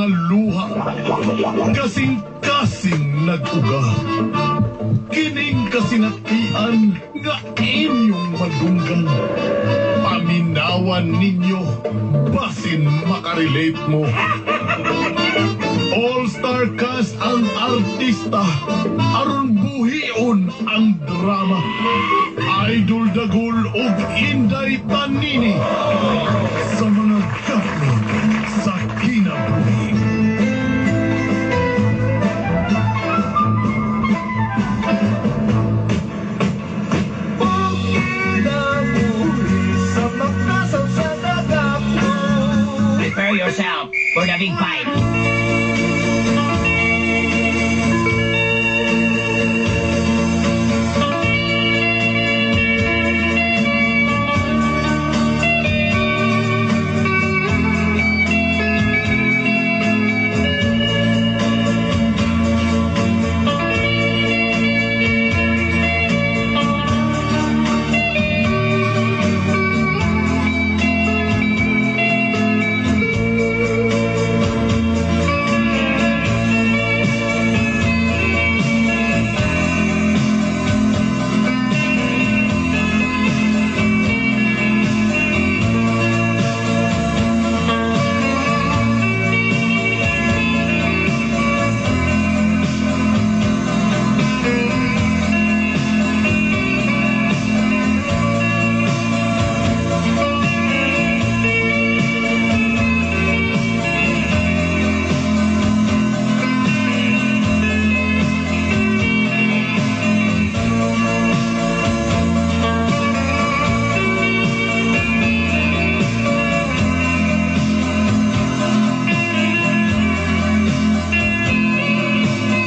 mga luha, kasing-kasing nag-uga. Kining kasinatian nga inyong madunggan. Paminawan ninyo, basin makarelate mo. All-star cast ang artista, aron buhion ang drama. Idol Dagul ug Inday Tanini sa mga gapnod sa kinabuhi. Prepare yourself for the big fight.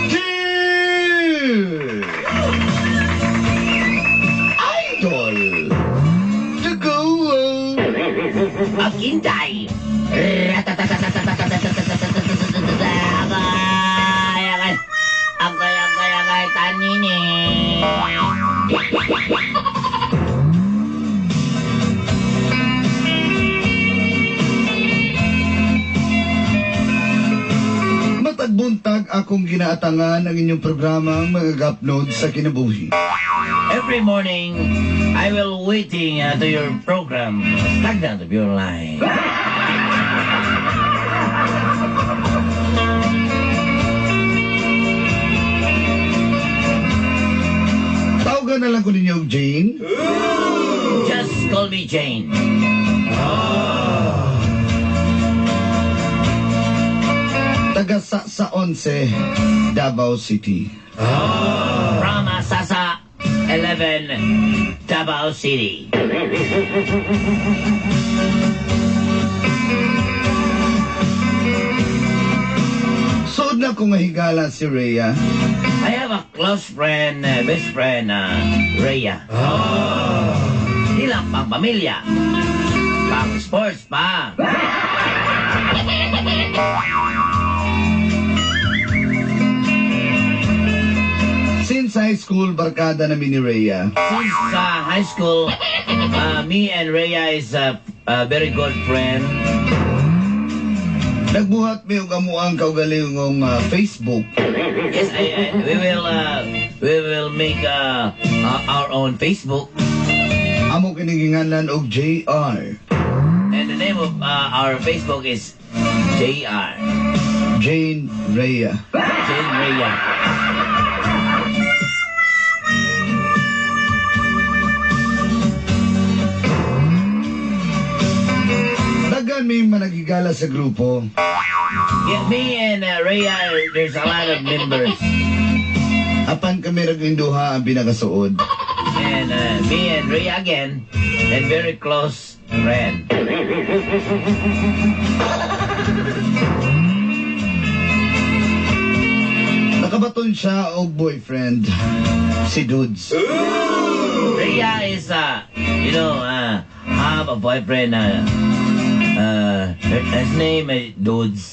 Cheers! Idol! Dagul! Ang Inday. Agay, agay. Agay, agay, agay, Tanini. Matagbuntag akong ginaatangan ang inyong programa ang mga gapnod sa kinabuhi. Every morning, I will waiting to your program, Stagnant of Your Life. Tawagan na lang ko ninyo og Jane. Just call me Jane. Taga sa Onse, Davao City. From Sasa 11, Davao City. Suod na ko nga higala si Rhea. I have a close friend, best friend, Rhea. Di lang pang pamilya, pang sports pa. Since high school, barkada namin ni Rhea. Since high school, me and Rhea is a very good friend. Nagbuhat mi og amuang kaugalingong Facebook. Yes, we will make our own Facebook. Amo kining ginganlan og JR. And the name of our Facebook is JR. Jane Rhea. Jane Rhea. Dagan may managhigala sa grupo. Yeah, me and Rhea, there's a lot of members. Apan kami rag induha ang pinakasuod. And me and Rhea again, and very close friend. Nakabaton siya og boyfriend, si Dudes. Rhea is, have a boyfriend. His name is Dudes.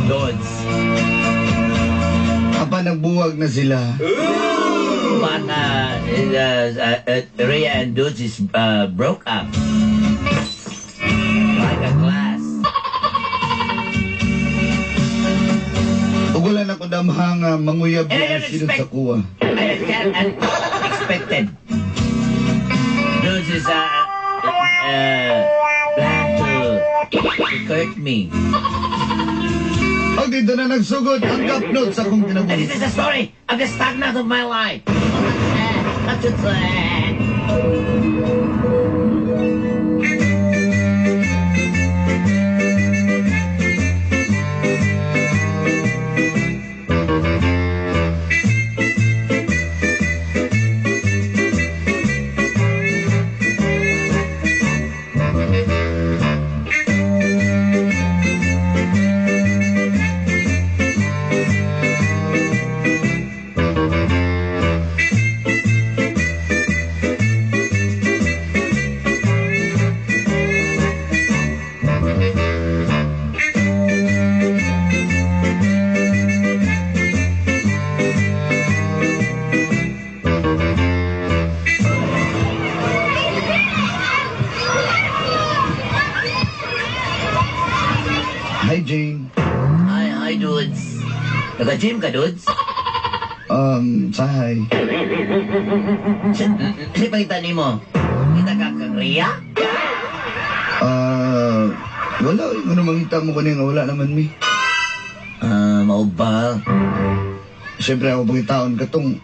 Dudes. Apan nagbuwag na sila. But Rhea and Dudes is broke up. Like a glass. Bumhanga manguyab And I niya don't sila sa expect- kuwa. I can't unexpected. Dudes is plan to hurt me. Og dito na nagsugod ang gapnod sa akong And kinabuhi. this is the story of the stagnant of my life. Hi, Jane. Hi, hi, dudes. Nag-gym ka, dudes? Sahay. Si pakita nimo. Kita ka kang Rhea? Ah, wala. Ano mangita mo kanina, wala naman mi. Ah, mao ba? Siyempre ako pangitaon katong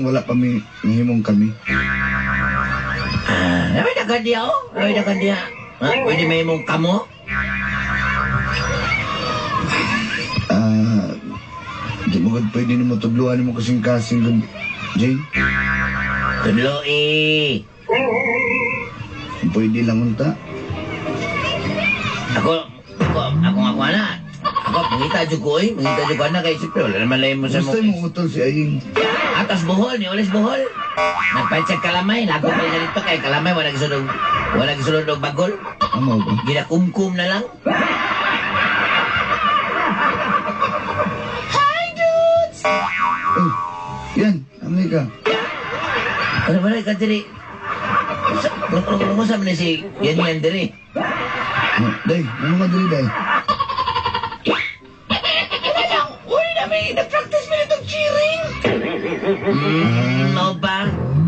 wala pa mi nahimong kami. Ah, pwede ka diya, oh. Pwede ka diya. Ha? Pwede may mong kamo? Ah, di mo gud pwede nimo tudluan nimo kasing-kasing gud, Jane. Tudlo eh. Pwede lang unta. Ako na. Ako, mangita jud ko eh. Mangita jud ko na kay siyempre wala naman lain mo sa Gusto mong mo utol si Aying. Atas buhol, ni ulis buhol. Nagpalit kalamay, lago pa rin dito kay kalamay wala gisulod, wala gisulod og bagol. Amo ba? Ginakumkum na lang. Hi, dudes! Oh, yan, amay ka. Ano ba na ka diri? Ano sa man si yan yan diri? Ah, Day, ano ka diri, day? Wala lang. Uy, namin, nag-practice mo nitong cheering. No ba?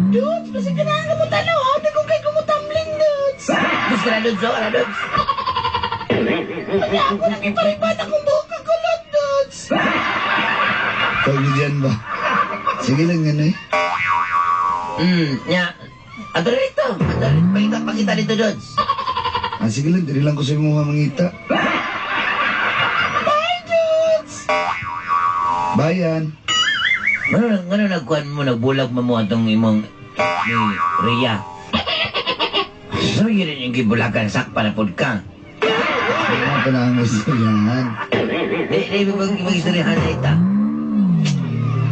Dudes, basta ganahan ka mo tanaw. How di ko kay kumutamling, dudes? Gusto na, dudes, oh, ala, dudes. Wala ako nang iparibat akong buhok kakulot, dudes. Tawag niyo dyan ba? Sige lang yan eh. Nya. Ato dito. Ato dito. Pakita, pakita dito, dudes. Ah, sige lang, diri lang ko sa imo mangita. Bye, dudes! Bayan. Ano nagkuhan mo, nagbulag mo mo atong imong ni Rhea? Sabi yun yung gibulagan, sakpa na pod ka. Ano pa na ang istoryahan? Di, di, mag-istoryahan na ita.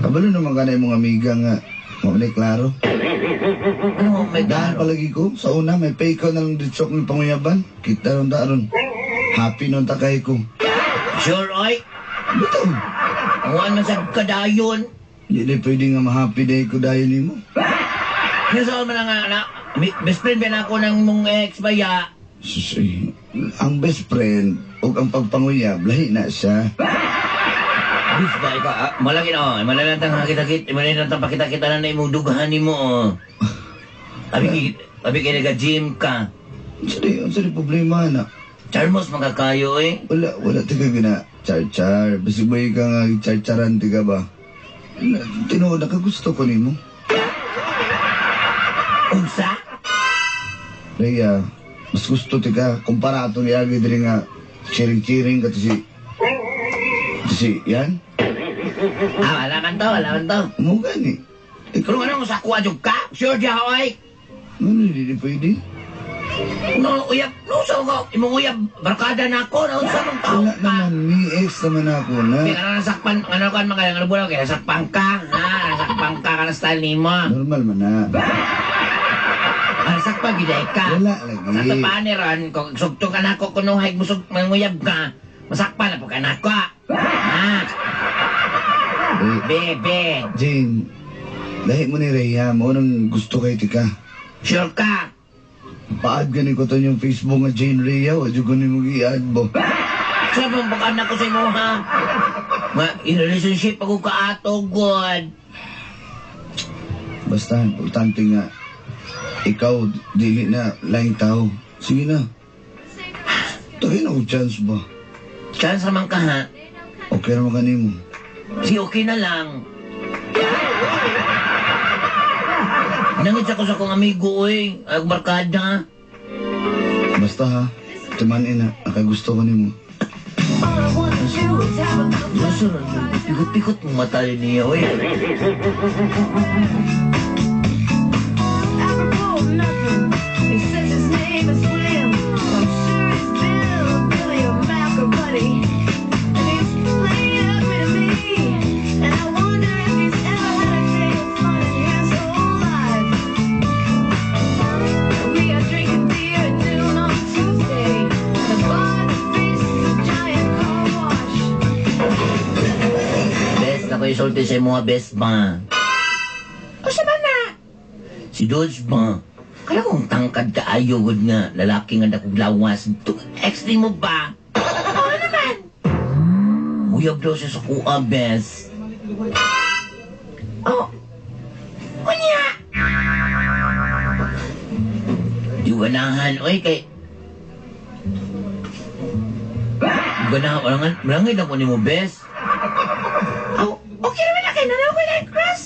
Kabalo naman ka na imong amiga nga. Mao klaro. Ano mo may Dahil klaro? palagi ko, sa una, may pay ko na lang dito kong panguyaban. Kita ron ta ron. Happy nun ta kay ko. Sure, oy. Bitaw. Ang man sa kadayon. Hindi na pwede nga ma-happy day ko dahil nimo. Nga saan man nga, na, best friend ba na ako ng mong ex ba ya? Sus, eh, ang best friend o ang pagpanguyab, lahi na siya. Bis ba, ikaw, ah, malaki na, oh. Malaki tang hakit-hakit, malaki tang pakita-kita na na imong dughan nimo, oh. Abi kay naga-gym ka. Unsa di problema na? Charmos makakayo, eh. Wala tiga gina char-char. Basig ba ka nga char-charan tiga ba? Tinuod na kagusto ko nimo. Unsa? Rhea, mas gusto tika kumpara ato ni Agi diri nga cheering-cheering ka to si yan. Ah, wala man to, wala man to. Mo gani. Pero ano mo sa kuha jud ka? Sure diya, oy. Ano di pwede? No, uyab, no sa ko, imong uyab, barkada na ako, na unsa mong tao Wala ka? naman ni ex naman ako na. Kaya ka nasakpan, ano kan mga ano bulan kaya nasakpan ka, ha? Nasakpan ka ka na style nimo. Normal man na. Ah, nasakpan gid ka. Wala lagi. Sa tapaan ni Ron, kung sugto ka na ako kunuhay, musog manguyab ka, masakpan na po ka na ako. Ha? Eh, Bebe, Jane, lahi mo ni Rhea, mo nang gusto kay tika. Sure ka? Paad gani ko to yung Facebook nga Jane Rhea, wa jud ko nimo gi-add bo. Sa bang pag-anak ko sa imo, ha? Ma, in relationship ako kaato, God. Basta, importante nga, ikaw, dili na laing tao. Sige na. Tagay na ko chance ba? Chance naman ka, ha? Okay naman kanimo. Sige, okay na lang. Nangit ako sa akong amigo, oy. Ag barkada. Basta ha, timanin na, nakagusto ko nimo. Basta, pikot-pikot mong mata niya, oy. Apropos nothing. He says his name is Slim. I'm sure it's Bill, Billy, or Mac or Buddy. And he's playing ugly to me. And I wonder if he's ever had a day of fun in his whole life. We are drinking beer at noon on Tuesday. And the bar that faces a giant car wash. Best na ko isulti sa imo, best ba? O sa man na? Si Dodge ba? Kala kong tangkad kaayo gud nga lalaki nga dakog lawas. Ex ni mo ba? Oo naman. Uyab daw siya sa kuha, best. Oh. Unya! Di ganahan, oy, kay... Ganahan, walangan, malangin ako ni mo, best. Oh, okay naman na kayo, nanaw ko na cross.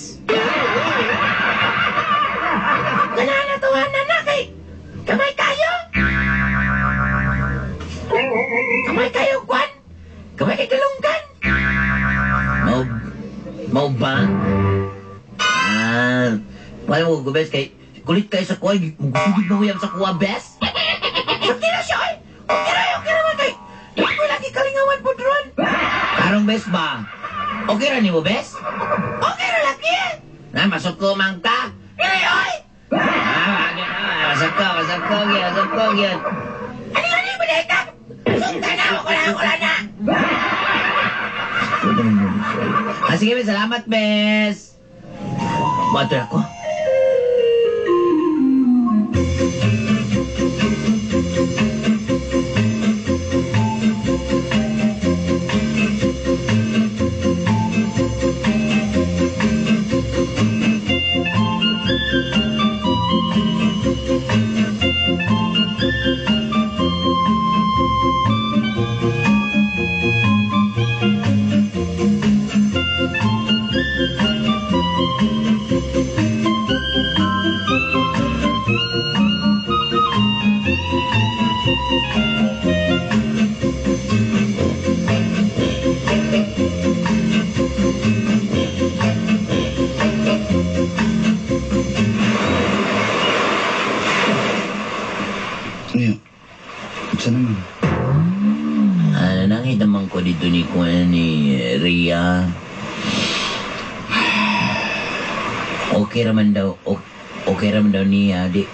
Ganahan na tuhan na na kay... Kamay kayo! Kamay kayo, Kwan! Kamay kay kalunggan! Mau... Mau ba? Ah, wala mo ko, bes, kay... Kulit kayo sa kuha, magusugid na huyam sa kuha, bes? Sakti na siya, oy! Okay ra, okay ra man kay... Di ko lagi kalingawan po dron. Karong bes ba? Okay ra nimo, bes? Okay ra lagi! Na, masok ko, mangka! Dili, oy! Ah, masok ko, masok ko, gyud, masok ko, gyud. Ano ano ba ka? Sugta na, ako na, ako na! Ah, sige, bes, salamat, bes! Water ako. Niya, saan naman? Ah, nangita man ko dito ni Kuya ni Ria. Okay raman daw, okay raman daw niya. Di,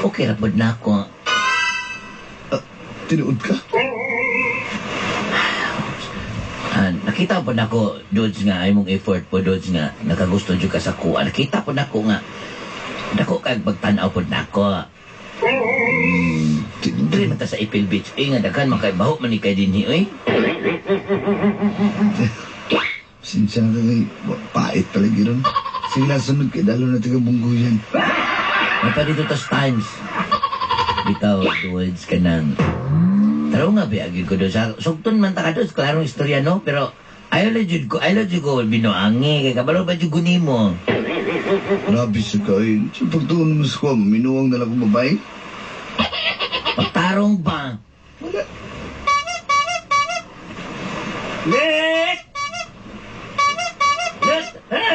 okay ra pod na ako. Ah, tinuod ka? Ah, nakita po nako, Dodge nga, ay mong effort po, Dodge nga, nakagusto jud ka sa kuha. Nakita po nako nga, dako kag pagtan-aw po nako. Diri man ta sa Ipil Beach. Eh, nga daghan man kay baho man ni kay dinhi, oy. Sinsya na ka kay, pait palagi ron. Sige lang, sunod kay dalo na tiga bungguyan. Mapa dito tas times. Bitaw, Dodge ka nang... Taro nga, biagin ko doon. Sa, sugton man ta ka doon, klarong istorya, no? Pero, ayaw na jud ko, ayaw na jud ko, binuangi, kay kabalo ba jud ko nimo? Grabe sa kain. Sa pagtuon mo sa kuha, minuwang na lang akong babae. Pagtarong ba? Wala. Let! Let! Let!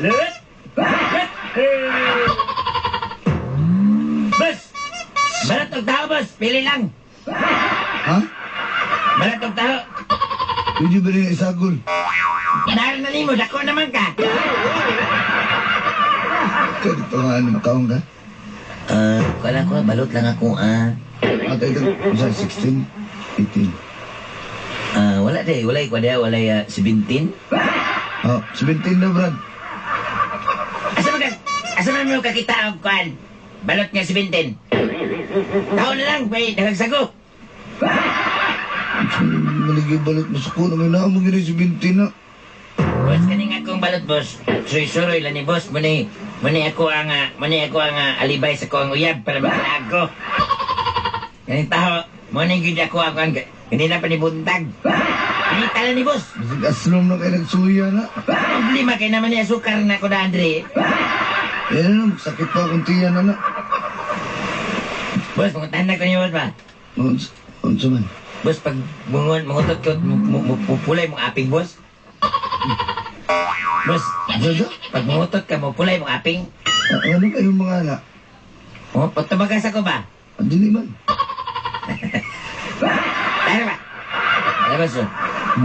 Let! Bas! Balat og tao, boss. Pili lang. Ha? Balat og tao. Pwede ba rin isagol? Dahil na nimo, dako naman ka. Kaya ano, taong ka? Ah, kala ko, balot lang ako, ah. At ito, sa 16, 18. Ah, wala day, wala ko day, wala 17. Oh, 17 na, Brad. Asa man ka, asa man mo kakita ang kwan? Balot nga 17. Taon na lang, may nagsago. Maligay balot, masuko na may naamang gini si Binti na. Boss, kaning akong balot, boss. Suroy-suroy lang ni boss. Muni, muni ako ang alibay sa kuang uyab para makalaag ko. Kaning taho, muni gyud ako ang kanina pa ni buntag. Kaning tala ni boss. Basig aslom na kayo nagsuya na. Problema kay naman ni asukar na ko na, Andre. Eh, ano, sakit pa akong tiyan na na. Boss, panguntahan na ko niyo, boss ba? Unsa man? Boss, pag mungutot ko, mupulay mong aping, boss. Boss, Dada? pag mungutot ka, mupulay mong aping. Ano kayong mga anak? Oh, pagtumagas ako ba? Dili man. Tara ba? Tara, boss.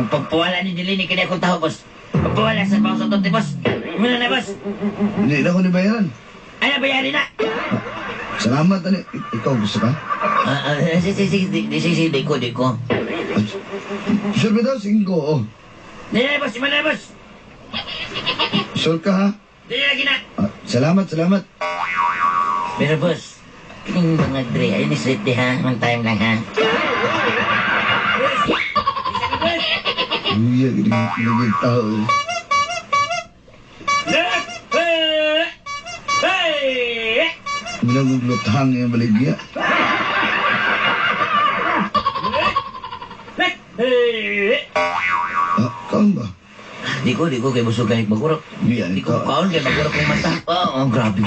Pagpuwala ni Dilini kini akong taho, boss. Pagpuwala sa pausa to, boss. Muna na, boss. Hindi na ako ni bayaran. Ay, nabayari na. Salamat, ani. Ikaw gusto ka? Sige, sige, di, sige, di ko, di ko. Sure ba daw? Singko, oh. Di na, boss. Muna na, boss. Sure ka, ha? Di na, gina. Salamat, salamat. Pero, boss, kining mga dre, ayun ni sweet di, ha? One time lang, ha? Iya, gini, gini tao. Eh. Minaguglutang yung baligya. Kaon ba? Di ko, kay busog kay magurok. Di, Di ko kaon kay magurok kong mata. Oh, grabe.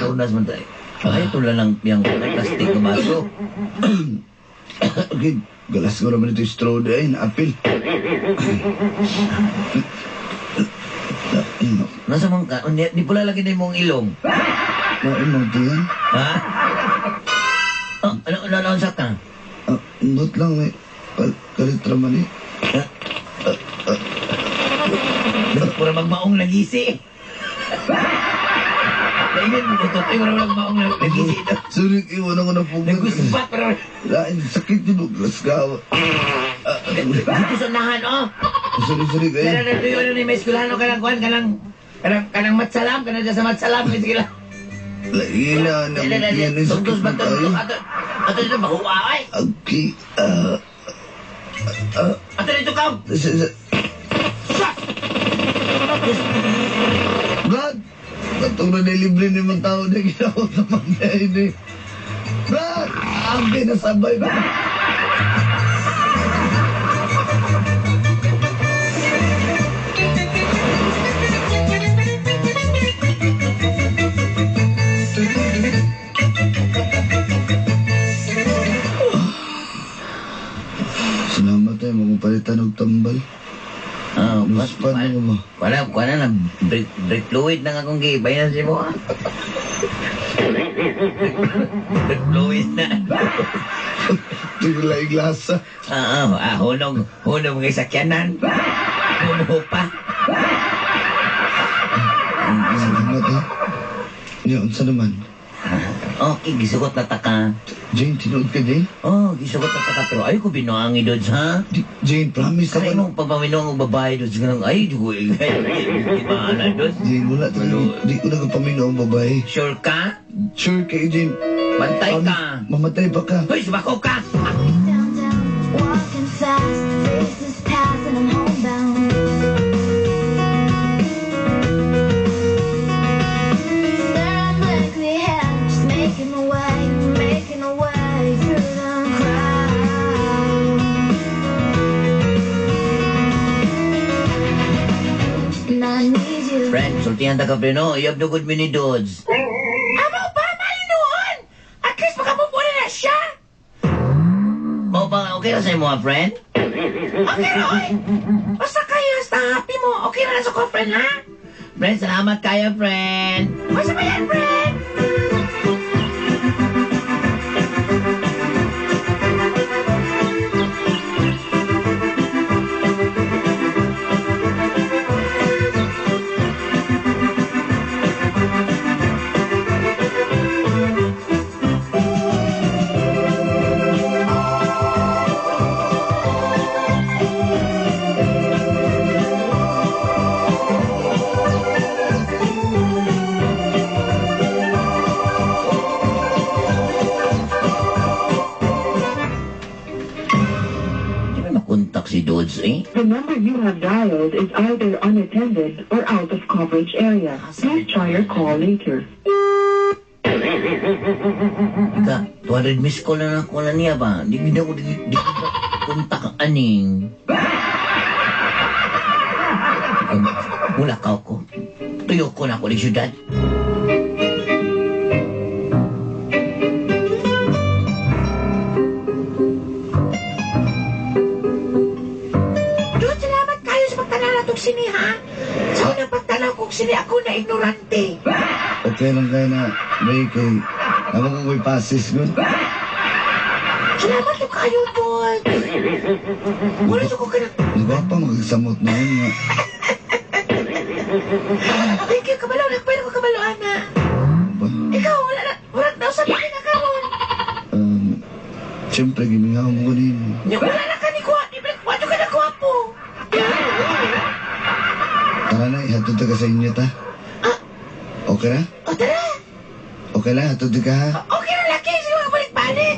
Tunas man tayo. Ay, ito lang yung plastic na baso. Okay, galas ko naman ito yung straw na eh, na-apil. Nasa mong ka? Di pula lagi na mong ilong. Nain mong tiyan. Ha? Oh, ano, sa ka? Not lang eh. Kalitra man eh. Pura magmaong nagisi. Naingin mo ito. Ay, wala magmaong nagisi ito. Sorry, iwan ako ng pugan. Naguspat pero Lain, sakit yun. Galas ka. Dito sa unahan, oh. Sorry, sorry kayo. Kaya na tuyo na may eskwelahan ka lang, kuhan ka lang. Kanang matsalam, kanang dyan sa matsalam. Sige lang. Laila, Dili, dili, yan, dili. sakit Tugtos ba na tayo. Ato, ato dito, mahuwa, ay. Okay, Ato dito ka. Brad! Katong na nilibre ni mga tao na ginawa sa mga ini. Brad! Ambi na sabay ba? Salamat eh, mga palitan og tambal. Luspan ako ba? Wala na, brake fluid na nga akong gibayan si mo. Brake fluid na. Tigla iglasa. Hunong mga sakyanan. Hunong pa. Salamat ha. Ya, unsa naman? Okay, gisugot na ta ka. Jane, tinuod ka, Jane? Oh, gisugot na ta ka. Pero ay ko binuangi, Dods, ha? Jane, promise Kaya ako. mong pagpaminong og babae, Dods, ganun. Ay, di ko, di ba, ana, Dods? Jane, wala talaga. Di ko nagpaminaw ang babae. Sure ka? Sure kayo, Jane. Bantay ka. Mamatay pa ka. Hoy, sumako ka! Downtown, walking fast, faces pass, and I'm homebound. Staring blankly ahead, just making my way through the crowd. And I need you. Friend, sultihan ta ka, friend, no? You have no good mini Dods. Amo ba, malinuon? At least makamove na siya. Mao ba, okay ra sa imo, friend? Okay ra, oy. Basta kayo, basta happy mo. Okay ra sa ko, friend, ha? Friend, salamat kayo, friend. Basta ba yan, friend? si Dudes eh. The number you have dialed is either unattended or out of coverage area. Please try your call later. Ika, 200 miss call na ako na niya ba? Di gid ako di kontak ang aning. Mula ka ko. Tuyo ko na ako di syudad. Dod, salamat kayo sa pagtanaw na itong sini, ha? Sa unang pagtanaw kong sini, ako na ignorante. Okay lang kayo na, Ray, kay naman ko ko'y passes ko. Salamat to kayo, Dod. Wala sa ko ka na. Nagwapa magagsamot na yun nga. Thank you, kabalo. Nagpwede ko kabalo, ana. Ba? Ikaw, wala na. Wala na sa ka na karon. Siyempre, gimingaw mo ko din. Wala na ka ni kuha. Di ba, wato ka na kuha po. Tara na, ihatod ka sa inyo ta. Ah. Okay na? O, tara. Okay lang, hatod ka ha. Okay na, laki. Sige, magbalik-balik.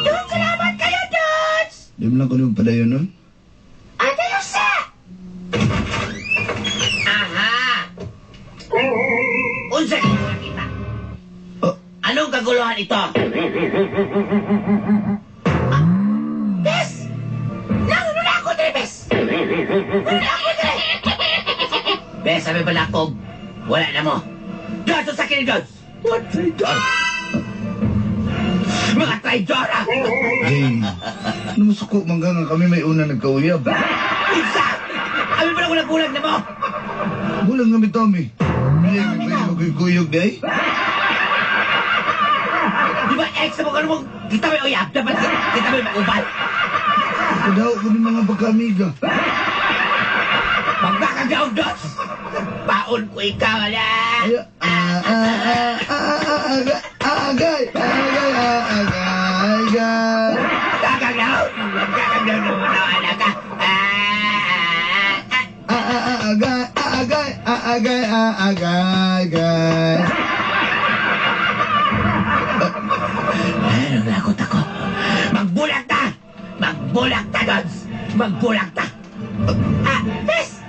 Dod, salamat kayo, Dods! Di mo lang ko nung padayon nun. Ano yung sa? Aha! Unsa kayo nakita? Oh. Anong kaguluhan ito? Ah, Bes! Nang na ako dire, Bes! Ano na ako dire? Bes, sabi pala ako, wala na mo. Dods, sa akin, Dods! What traidor? Mga traidor, ah! Jane, ano mo suko mangga nga kami may una nagkauyab. Unsa! Abi pala ko nagbulag na mo! Bulang nga mi Tommy. Hindi, pwede magkuyog di ay. Di ba ex mo ka mo kita may uyab dapat kita may maubal. Kadaw ko ni mga pagkaamiga. Magbakagaw dos. Paon ko ikaw ala. Ay, ah, ah, ah, ah, ah, ah, agay, agay, ah, agay, agay. Magkakagaw. Magkakagaw naman na ala ka. Ah, ah, ah. Ah, ah, ah, agay, ah, agay, ah, agay, ah, agay, agay. Ay, nalakot ako. Magbulag ta! Magbulag ta, Dods! Magbulag ta! Ah, Bes!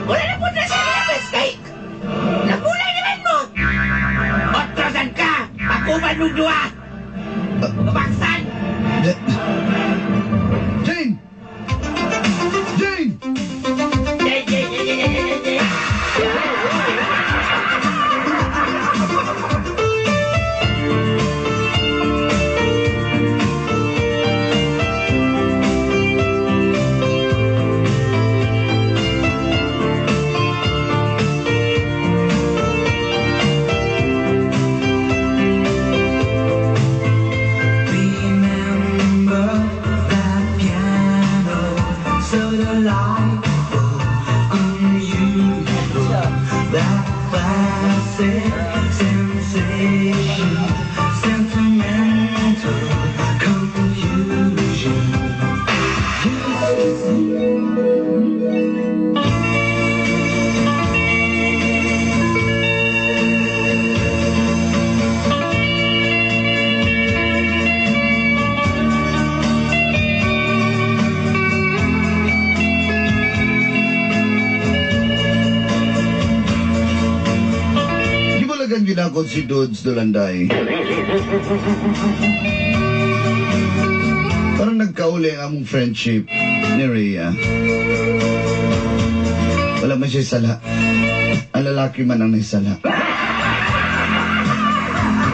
Wala na po na sa niya, Bes! Kay, nagbulag naman mo! Otrosan ka! Pakuban mong duha! Mabaksan! Jane! Jane! Jane, Jane, Jane, Jane, Jane, Jane! Remember that piano, so delightful, unusual, that classic sensation, sentimental confusion. You Gibulagan ginakot si Dudes Dulanday. Parang nagkauli ang among friendship ni Rhea. Wala man siya sala. Ang lalaki man ang naisala.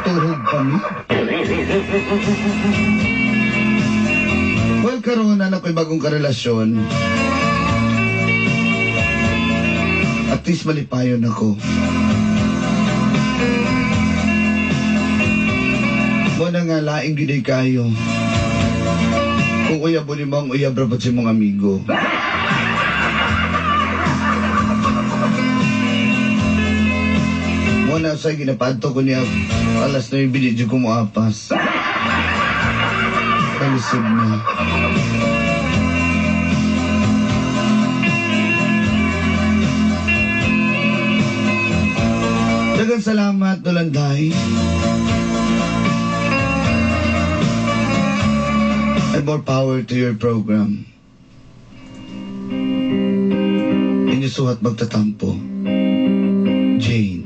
Tuhog pa mi. Well, karon na ako'y bagong karelasyon. At least malipayon ako. Mo Mo na nga laing gid ay kayo. Kung uyab ni mo, ang uyab ra pud sa imong amigo. Mo na sa ginapadto ko niya alas 9 di jud ko moapas. Kalisod na. Daghang salamat, Dolanday. And more power to your program. Inyo suhat magtatampo. Jane.